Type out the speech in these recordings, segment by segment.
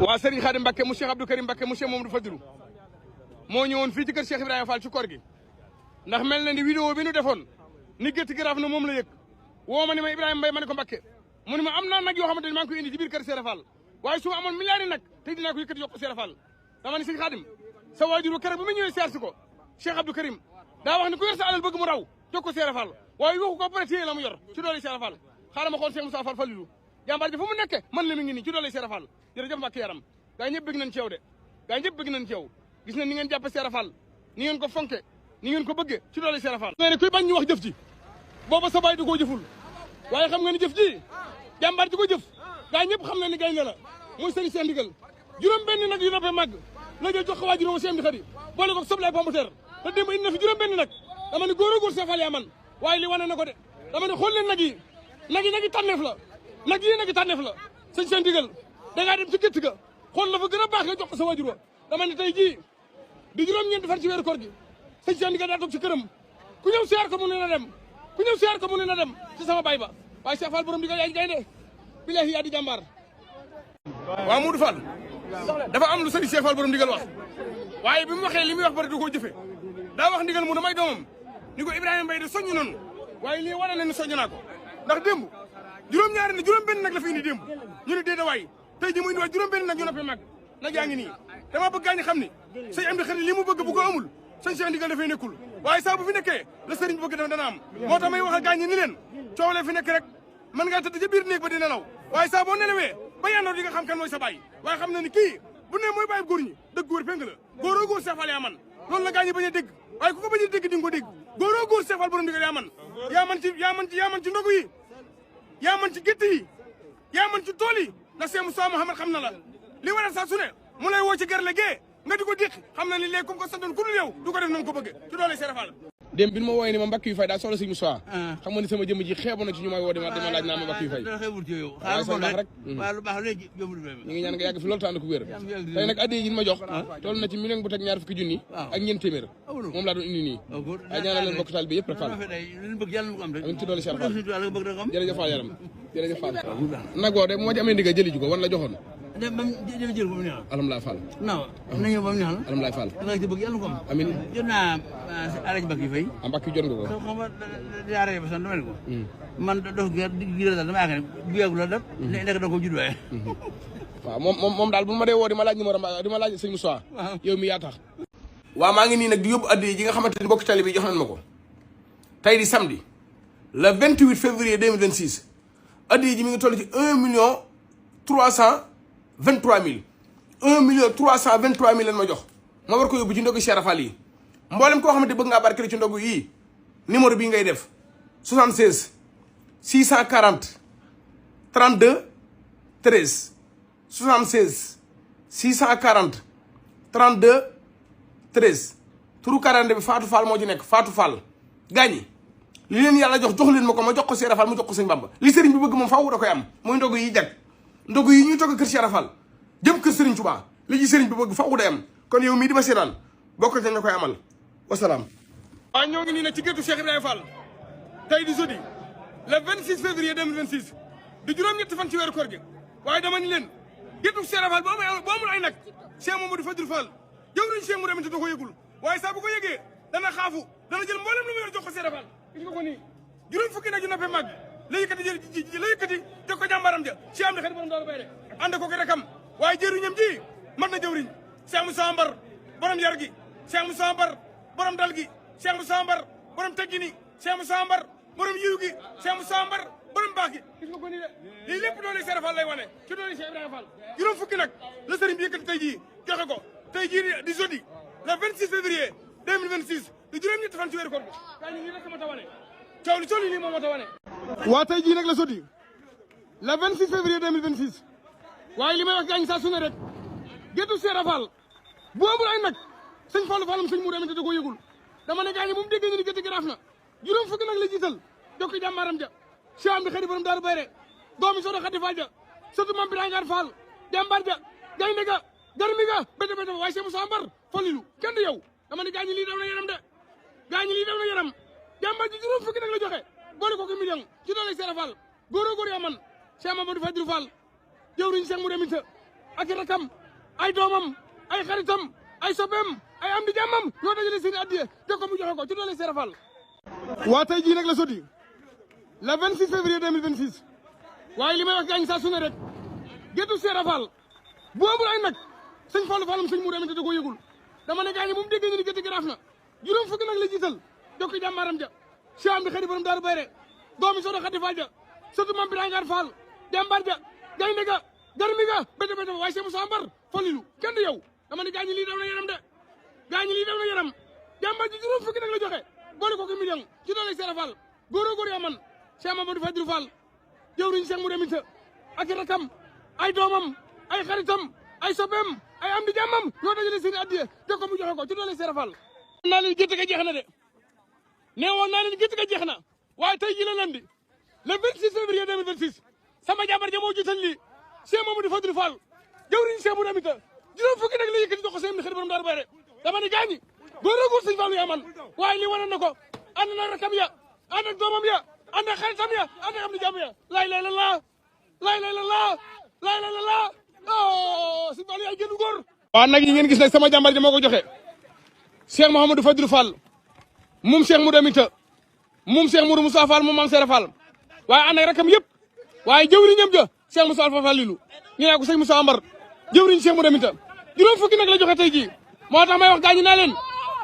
waa Serigne Khadim Mbacké mu Cheikh Abdou Karim Mbacké mu Cheikh Mamadou Fadilou moo ñëwoon fii ci kër Cheikh Ibrahima Fall ci koor gi ndax mel na ni vidéo bi nu defoon ni gétt gi raaf na moom la yëg woo ma ni ma Ibrahima Mbaye ma ne ko Mbacké mu ni ma am naa nag yoo xamante ni maa ngi koy indi ci biir kër Cheikh Fall waaye su ma amoon milliards yi nag tey dinaa ko yëkkati yokk ko Cheikh Fall dama ni Serigne Khadim sa waajuru keroog bu ma ñëwee siyaar si ko Cheikh Abdou Karim daa wax ni ku yor sa alal bëgg mu raw jox ko Cheikh Fall waaye waxu ko pare téye la mu yor ci doole Cheikh Fall xaaral ma xool Cheikh Moussa Fall Falilou jàmbaar ji fu mu nekke man la mi ngi nii ci doole Cheikh Fall jërëjëf Mbacké yaram gaa ñëpp bëgg nañ ci yow de gaa ñëpp bëgg nañ ci yow gis na ni ngeen jàppe Cheikh Fall ni ngeen ko fonke ni ngeen ko bëgge ci doole Cheikh Fall ne kuy bañ ñu wax jëf ji booba sa baay du koo jëful waaye xam nga ni jëf ji jàmbaar ji ko jëf gaa ñëpp xam na ni gaynde la muy sëriñ seen ndigal juróom benn nag yu noppee màgg la jël jox ko waa juróom seen di xadi boole ko soble pomme de terre te démb indi na fi juróom benn nag dama ne góor a góor Cheikh Fall yaa man waaye li wane na ko de dama ne xool leen nag yi tànneef la nag yi nag yi tànneef la sëñ seen ndigal da ngaa dem ci gétt ga xool la fa gën a baax nga jox ko sa waajur wa dama ne tey jii di juróom-ñeenti fan ci weeru koor gi sëñ seen ndigal daa toog ci këram ku ñëw siyaar ko mu ne na dem ku ñëw siyaar ko mu ne na dem ci sama baay ba waaye Cheikh Fall borom ndigal yaa gaynde billahi yaa di jàmbaar waaw Modou Fall dafa am lu sëriñ Cheikh Fall borom ndigal wax waaye bi mu waxee li muy wax bari du ko jëfe daa wax ndigal mu damay doomam ni ko Ibrahima Mbaye de soññ noonu waaye lii wane na ni soññ naa ko ndax démb juróom-ñaari ne juróom-benn nag la fi indi démb ñu ne déedéet waay tey ji mu indi waay juróom-benn nag ñu noppee mag nag yaa ngi nii dama bëgg gaañ xam ni sëñ am di xarit li mu bëgg bu ko amul sëñ Cheikh ndigal dafay nekkul waaye saa bu fi nekkee la sëriñ bëgg def dana am moo tax may wax ak gaañ ni leen coow fi nekk rek mën ngaa tëdd ca biir néeg ba di nelaw waaye saa boo nelawee ba yàndoo di nga xam kan mooy sa baay waaye xam na ni kii bu ne mooy baay góor ñi dëgg góor péng la góoroo góor Cheikh Fall yaa man loolu la gaañ bañ a dégg waaye ku ko bañ a dégg di nga ko dégg góoroo góor Cheikh Fall borom ndigal yaa man ci ndogu yi yaa man ci gétt yi yaa man ci tool yi ndax Cheikh Moussa Mouhamad xam na la li waral saa su ne mu lay woo ci gerle gee nga di ko déq xam na ni léegi comme ko santoon ku dul yow du ko def na nga ko bëgg ci doole Cheikh Fall dem bi ma wooyee ni ma Mbacké yu fay daa soxla sëñ Moussa xam nga ni sama jëmm ji xeebu na ci ñu may woo dama laaj naa ma Mbacké yu fay waaye sa baax rek ñu ngi ñaan nga yàgg fi loolu tànn ko wér tey nag addiya yi ma jox toll na ci million bu teg ñaar fukki junni ak ñeent téeméer moom laa doon indi nii waaye ñaanal leen bokk taal bi yëpp rek Fall amiin ci doole Cheikh Fall jërëjëf Fall yaram jërëjëf Fall nag woo de moo ci amee ndigal jëli ji ko wan la joxoon jël ko mu neex alhamdulilah Fall non nañu ba mu neex alhamdulilah Fall nga ci bëgg yàlla ko am amiin jot naa Alaaji Mbacké Faye Mbacké jot nga ko xam nga jaaree ba san dama ne ko man dof gi daal dama yaakaar ne bu yàggul la def nekk da ko judd waaye waaw moom daal bu ma dee woo di ma laaj numéro di ma laaj sëñ Moussa yow mi yaa tax waaw maa ngi nii nag di yóbbu addi yi nga xamante ni bokk tali bi jox nañ ma ko tey di samedi le 28 février 2026 addi ji mi ngi toll ci 1 million 323 mille 1 million 323 mille lañ ma jox ma war ko yóbbu ci ndogu Cheikh Fall yi mboolem koo xamante bëgg ngaa barkeel ci ndogu yii numéro bii ngay def 76 640 32 13 76 640 32 13 turu 40 bi Fatou Fall moo ci nekk Fatou Fall gaañi li leen yàlla jox leen ma ko ma jox ko Cheikh Fall mu jox ko sëñ Bamba li sëriñ bi bëgg moom faaw da koy am muy ndogu yi jag ndogu yi ñuy togg kër Cheikh Fall jëm kër Serigne Touba li ci sëriñ bi bëgg faaw day am kon yow mii di ma seetaan bokk nañ la koy amal wasalaam. waaw ñoo ngi nii nag ci géttu Cheikh Ibrahima Fall tey di jeudi le 26 février 2026 di juróom-ñetti fan ci weeru koor gi waaye dama ni leen géttu Cheikh Fall boo amul ay nag Cheikh Mamadou Fadilou Fall jëwriñ Cheikh mu demante da ko yëgul waaye saa bu ko yëgee dana xaafu dana jël mboolem lu mu yor jox ko Cheikh Fall gis nga ko nii juróom fukki nag yu noppee màgg la yëkkati jox ko jàmbaram ja Cheikh am na xarit borom daal bay de ànd ko ki rekam waaye jëriñam ji mat na jëwriñ Cheikh Moussa Mbar borom yar gi Cheikh Moussa Mbar borom dal gi Cheikh Moussa Mbar borom teggini Cheikh Moussa Mbar borom yiw gi Cheikh Moussa Mbar borom baax gi gis nga ko nii de lii lépp doole Cheikh Fall lay wane ci doole Cheikh Ibrahima Fall juróom fukki nag la sëriñ bi yëkkati tey jii joxe ko tey jii di jeudi le 26 février 2026 di juróom-ñetti fan ci weeru koor bi kaa ñu lii rek ma ta wane coow li lii moo ma ta wane waa tey jii nag la jeudi le 26 février 2026 waaye li may wax gaañ saa su ne rek géttu Cheikh Fall bu amul ay nag sëñ Fallou Fallam sëñ mu demante da ko yëgul dama ne gaañ moom dégg ñu ni gétt gi raaf na juróom fukki nag la jiital jox ko jàmbaaram ja Cheikh am di xarit borom daaru bayre doomi sodo Xadi Fall ja surtout mam birangar Fall jàmbaar ja gaynde ga garmi ga béta waaye Cheikh Moussa Mbar Falilou kenn du yow dama ne gaañ lii daw na yaram de gaañ lii daw na yaram jàmbaar ji juróom fukki nag la joxe boole ko ko million ci doole Cheikh Fall góoroo góor yaa man Cheikh Mamadou Fadilou Fall jëwriñ Cheikh mu deminte ak rakam ay doomam ay xaritam ay sobeem ay am di jàmmam ñoo dajale seen addiya te ko mu joxe ko ci doole Cheikh Fall. waa tey jii nag la sotti le 26 février 2026 waaye li may wax gaañ saa su ne rek géttu Cheikh Fall bu amul ay nag sëñ Fallou Fallum sëñ Mourou Aminta da koo yëgul dama ne gaañ moom dégg ñu ni gétt gi raaf na juróom fukki nag la jiital jokk jàmmaaram ja Cheikh Amdi Xadi borom Daaru Bayre doomi Soxna Xadi Fall ja surtout Mame Birangar Fall jàmbaar ja gaynde ga garmi ga béta béta waaye Cheikh Moussa Mbar Fallilu kenn du yow dama ne gaañ lii daw na yaram de gaañ lii daw na yaram jàmbaar ji juróom fukki nag la joxe boole ko ko million ci doole Cheikh Fall góoroo góor yaa man Cheikh Mamadou Fadilou Fall jëwriñ Cheikh Mourou Aminta ak rakam ay doomam ay xaritam ay sobeem ay am di jàmmam ñoo dajale seen addiya te ko mu joxe ko ci doole Cheikh Fall. naa leen gétt ga jeex na de nee woon naa leen gétt ga jeex na waaye tey jii la lundi le 26 février 2026 sama jabar ja moo jiital lii Cheikh Mamadou Fadilou Fall jëwriñ Cheikh Mourou Aminta juróom fukki nag la yëkkati jox ko seen xarit borom Daaru Bayre dama ne gaañi góoroo góor sëñ Fallu yaa man waaye lii wane na ko ànd na rakam ya ànd ak doomam ya ànd ak xaritam ya ànd ak am di jàmm ya laay lay la laa laay lay la laa laay lay la laa oh sëñ Fallu yaay génn góor. waaw nag yi ngeen gis nag sama jàmbar ji moo ko joxe Cheikh Mouhamadou Fadilou Fall moom Cheikh Mourou Aminta moom Cheikh Mourou Moussa Fall moom Mame Sera Fall waaye ànd ak rakam yëpp waaye jëwriñam ja Cheikh Moussa Fall Fallilu ñu ne ko sëñ Moussa Ambar jëwriñ Cheikh Mourou Aminta juróom fukki nag la joxe tey jii moo tax may wax gaañu naa leen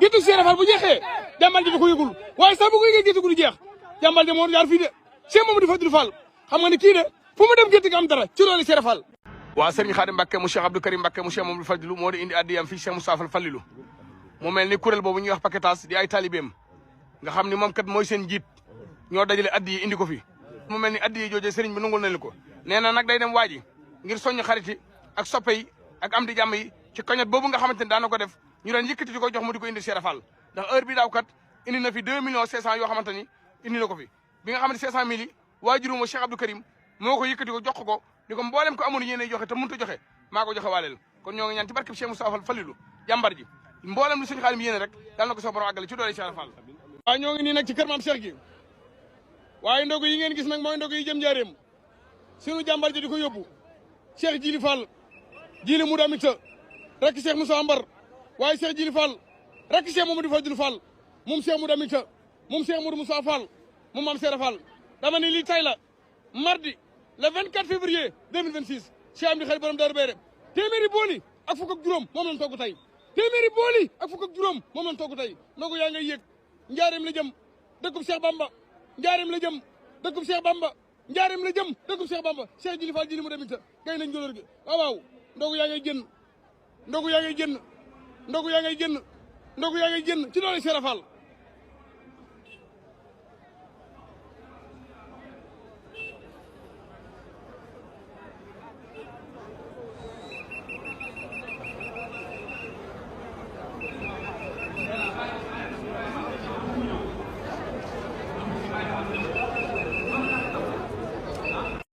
géttu Cheikh Fall bu jeexee jàmbar ji da ko yëgul waaye sax bu ko yëgee géttu gu du jeex jàmbar ji moo jaar fii de Cheikh Mamadou Fadilou Fall xam nga ne kii de fu mu dem gétt gi am dara ci loolu Cheikh Fall. waa Serigne Khadim Mbacké mu Cheikh Abdou Karim Mbacké mu Cheikh Mamadou Fadilou moo di indi addiyam fii Cheikh Moussa Fall Fallilu mu mel ni kuréel boobu ñuy wax paquetage di ay talibeem nga xam ni moom kat mooy seen njiit ñoo dajale addi yi indi ko fi mu mel ni addi yi jooje Serigne bi nangul nañu ko nee na nag day dem waaji ngir soññ xarit yi ak soppe yi ak am di jàmm yi ci koñot boobu nga xamante ne daana ko def ñu daan yëkkati di ko jox mu di ko indi Cheikh Fall ndax heure bi daaw kat indi na fi 2 millions 500 yoo xamante ni indi na ko fi bi nga xamante 500 mille yi waajuru mo Cheikh Abdou Karim moo ko yëkkati ko jox ko ni ko mboolem ko amoon yéene joxe te mënut a joxe maa ko joxe waaleel kon ñoo ngi ñaan ci barke Cheikh Moussa Fall Fallilu jàmbar ji mboolem lu suñu xaalim yéene rek yàlla na ko sa borom àggale ci doole Cheikh Fall. waaw ñoo ngi nii nag ci kër maam Cheikh gi waaye ndogu yi ngeen gis nag mooy ndogu yi jëm njaareem suñu jàmbar ji di ko yóbbu Cheikh Djili Fall Djili Mourou Aminta rek Cheikh Moussa Ambar waaye Cheikh Djili Fall rek Cheikh Mamadou Fadilou Fall moom Cheikh Mourou Aminta moom Cheikh Mourou Moussa Fall moom Mame Sera Fall dama ni lii tay la mardi le 24 février 2026 Cheikh Amdi Xadi borom Daaru Bayre téeméeri booli ak fukk ak juróom moom lañ togg tey téeméeri booli ak fukk ak juróom moom lañ togg tey ndogu yaa ngay yëg njaareem la jëm dëkkub Cheikh Bamba njaareem la jëm dëkkub Cheikh Bamba njaareem la jëm dëkkub Cheikh Bamba Cheikh Djili Fall Djili Mourou Aminta gay nañ goloor gi waaw waaw ndogu yaa ngay génn ndogu yaa ngay génn ndogu yaa ngay génn ndogu yaa ngay génn ci doole Cheikh Fall